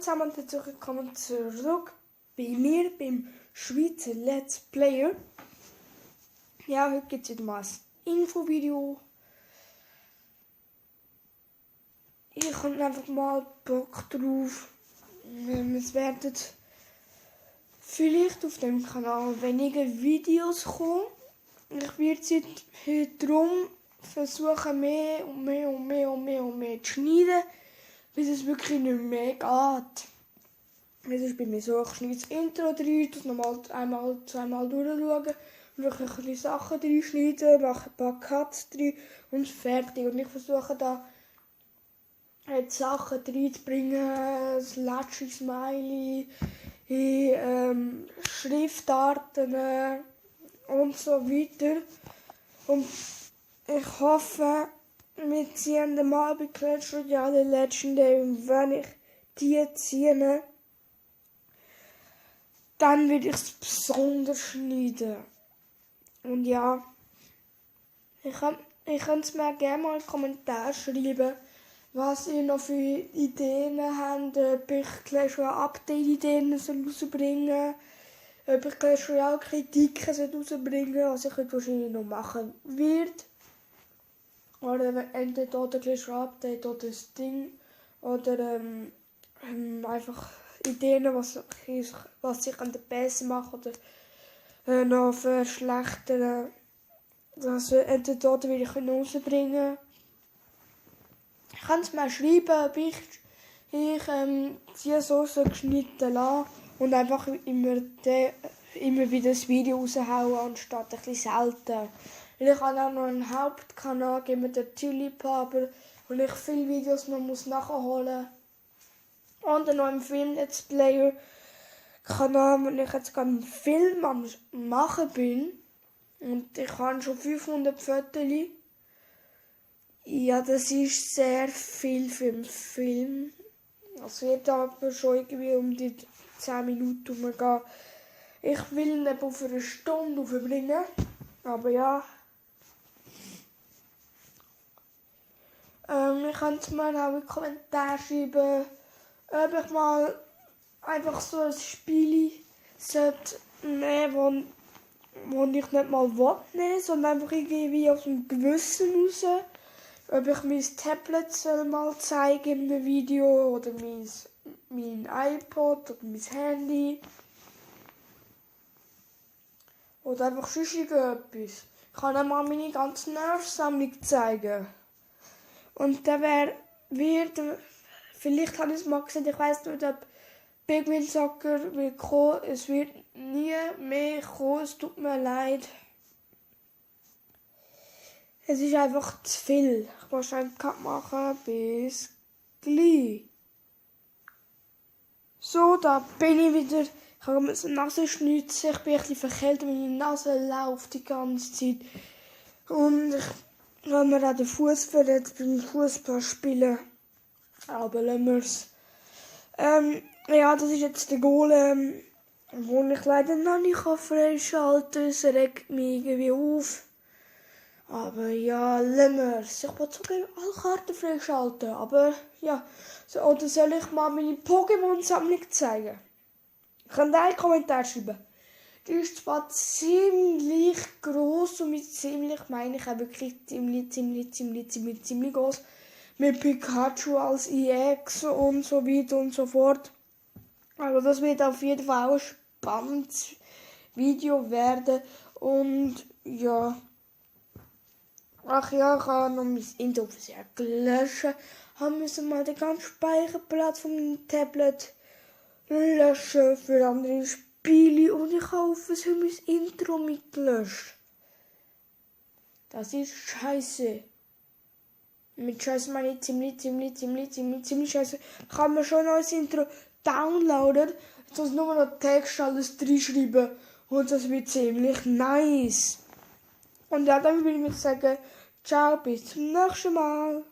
zusammen und herzlich willkommen zurück bei mir, beim Schweizer Let's Player. Ja, heute gibt es wieder mal ein Infovideo. Ich habe einfach mal Bock drauf. Es werden vielleicht auf dem Kanal weniger Videos kommen. Ich werde heute darum versuchen, mehr zu schneiden, bis es wirklich nicht mehr geht. Das ist bei mir so, ich schneide das Intro rein, das nochmal zweimal durchschauen, wirklich ein bisschen Sachen reinschneiden, mache ein paar Cuts drin und fertig. Und ich versuche da Sachen reinzubringen, das letzte Smiley, Schriftarten und so weiter. Und ich hoffe, wir ziehen mal bei Clash Royale Legendary, und wenn ich die ziehe, dann werde ich es besonders schneiden. Und ja, ich könnt es mir gerne mal in den Kommentaren schreiben, was ihr noch für Ideen habt, ob ich Clash Royale Update-Ideen rausbringen soll, ob ich Clash Royale Kritiken rausbringen soll, was ich heute wahrscheinlich noch machen werde. Oder entweder oder Clash Royale Update oder das Ding, oder einfach Ideen, was ich an der besser mache oder noch verschlechtern. Also entweder oder will ich rausbringen. Ich kann es mal schreiben, ob ich die Soße geschnitten lasse und einfach immer wieder das Video raushauen, anstatt ein bisschen selten. Weil ich habe auch noch einen Hauptkanal, mit der Tulipaber, wo ich viele Videos noch nachholen muss. Und noch im Film-Let's Player-Kanal, wo ich jetzt gerade einen Film am machen bin. Und ich habe schon 500 Fotos. Ja, das ist sehr viel für einen Film. Es wird aber schon irgendwie um die 10 Minuten umgehen. Ich will ihn eben auf eine Stunde aufbringen. Aber ja. Ihr könnt mir auch in die Kommentare schreiben, ob ich mal einfach so ein Spiel nehmen, wo ich nicht mal nehmen will, sondern einfach irgendwie aus dem Gewissen raus. Ob ich mein Tablet mal zeigen in einem Video oder mein iPod oder mein Handy. Oder einfach sonst etwas. Ich kann auch mal meine ganze Nerfsammlung zeigen. Und dann vielleicht habe ich es mal gesehen, ich weiss nicht, ob Big Win Soccer will kommen. Es wird nie mehr kommen, es tut mir leid. Es ist einfach zu viel. Ich muss einen Cut machen. Bis gleich. So, da bin ich wieder. Ich habe mir die Nase schnitzen. Ich bin ein bisschen verkältet. Meine Nase läuft die ganze Zeit. Und ich habe mir auch den Fuß verletzt beim Fußballspielen. Aber lassen wir es. Ja, das ist jetzt der Golem, wo ich leider noch nicht freischalten kann. Es regt mich irgendwie auf. Aber ja, lassen wir es. Ich wollte sogar alle Karten freischalten. Aber ja, oder soll ich mal meine Pokémon-Sammlung zeigen? Ich kann da einen Kommentar schreiben. Die ist zwar ziemlich gross und mit ziemlich meine ich auch wirklich ziemlich gross. Mit Pikachu als EX und so weiter und so fort. Aber das wird auf jeden Fall auch ein spannendes Video werden. Und ja. Ach ja, ich habe noch mein Intro sehr gelöscht. Müssen mal den ganzen Speicherplatz von meinem Tablet löschen für andere Spiele. Und ich hoffe, es hat mein Intro mitgelöscht. Das ist scheiße. Mit Scheiße meine ich ziemlich scheiße. Kann man schon ein neues Intro downloaden. Jetzt muss nur noch Text alles reinschreiben. Und das wird ziemlich nice. Und ja, dann will ich sagen, ciao, bis zum nächsten Mal.